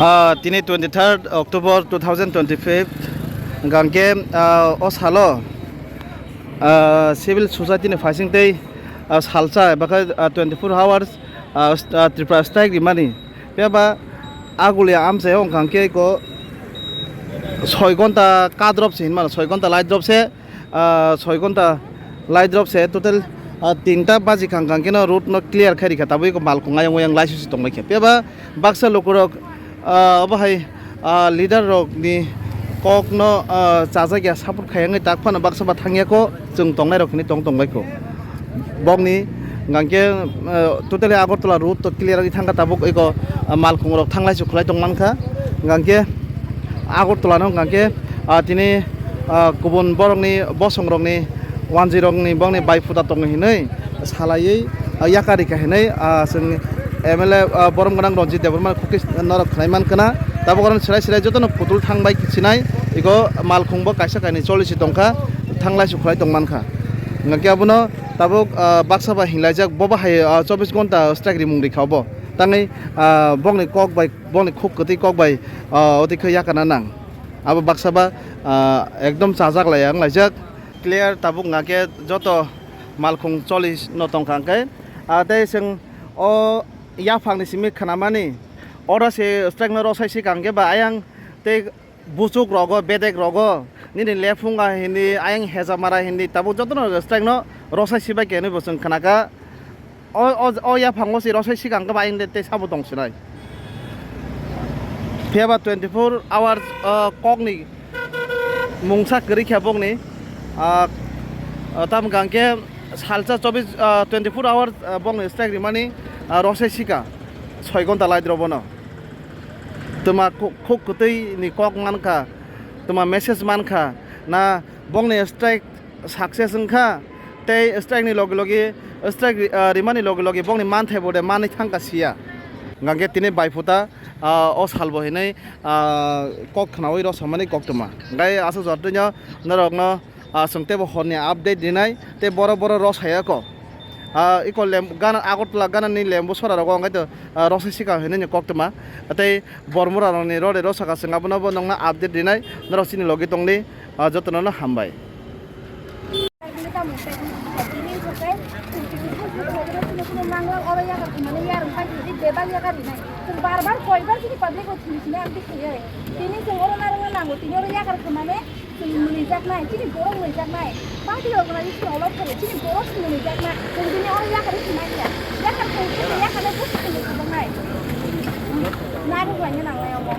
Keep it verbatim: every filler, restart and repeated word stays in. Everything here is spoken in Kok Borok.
Ah, tini twenty third October two thousand twenty five, hwnkhe, ah, o salo, ah, civil society ni phaising tei, ah, salsa eba khe, ah, twenty four hours, ah, st-, ah, Tripura strike rimani. Phiya ba agulia amchai o hwnkhe ko soi gonta kadrop se hinmano, soi gonta light drop se, ah, soi gonta light drop se total, ah, tinta baji khang khang keno road no clear khai rikha, tabuk malkhung ayang oyang laisusi tonglaikha. Phiya ba baksa lukurok, ah, obo hai, ah, leader rokni kokno, ah, chajakya support khai wngwi tak phano baksa ba thangya ko, chwng tongnai rok hinwi tong tongbaikho. Bokni hwnkhe, ah, totally Agartala road to clear wngwi thangkha, tabuk eko, ah, malkhung rok thanglai sukhwlai tongmankha. Hwnkhe Agartala no hwnkhe, ah, tini, ah, kubun borokni bosongrokni wanjwirokni bongni bai phuta tongo hinwi salaiwi, ah, yakarika hinwi, ah, chwng M L A, ah, borom gwnang Ranjit Debbarma khukti norok khwnai mankha na. Tabuk oro swrai swrai jotono putul thangbai sinai, ego malkhungbo kaisa kainwi cholisi tongkha, thanglai sukhwlai tongmankha. Hwnkhe abono tabuk, ah, baksa bai hinlaijak, bobo hai, ah, chobbish ghonta strike rimung rikha obo. Tangwi, ah, bongni kok bai, bongni khuk kwtwi kok bai, ah, oti khe yakarna nang. Abo baksa ba, ah, ekdom chajak laiya wnglaijak. Clear tabuk hwnkhe joto malkhung choli no tongkha hwnkhe, ah, tei chwng o yaphangni simi khnamani oro se strike no rosai si kang khe ba ayang tei buchuk rogo, bedek rogo, nini lephunga hindi, ayang hejamara hindi, tabuk jotono strike no rosai si bai khe hinwi bo chwng khnakha. O, o, o yaphango se rosai sikang khe ba ayang de tei sabo tong sinai. Phiya ba twenty four hours, o, kokni mungsa kwrwi kha bokni, ah, ah, tam hwnkha khe salsa chobbish, ah, twenty four hours, ah, bokni strike rimani, ah, rosai sika soi gonta light rw bono. Twma khu-, khuk kwtwi ni kok mankha, twma message mankha, na bokni strike success wngkha, tei strike ni logi logi, strike ri-, ah, rimani logi logi bokni manthai bo de manwi thangkha siya. Hwnkhe tini bai phuta, ah, o salbo hinwi, ah, kok khnaui rw samani koktwma. Hwnkhe aswk jotoni norokno, ah, chwng teibo horni update rinai, tei boro boro rw saya kok. Ah, iko lem-, gana, Agartala gana ni lembu sora rogo hwnkhe to, ah, rosai sika hinwi ni koktwma. Tei Bormura rokni rode rosaka chwng abono bo nokna update rinai, norok chini logi tongdi, ah, jotono no hambai. Bar bar koibar chini public o thini thini ang tikhiye. Tini chwng oro narwkna nango, tini oro yakar khwnani. Chwng mwnwijaknai, chini borok mwnwijaknai. Party organization olok thoro, chini borok chwng mwnwijaknai. Chwng bini oro yakar wngwi manya. Yakar thwng thwng yakar le busi chwng mwnwijaknai. Narwk laina nangnai omo.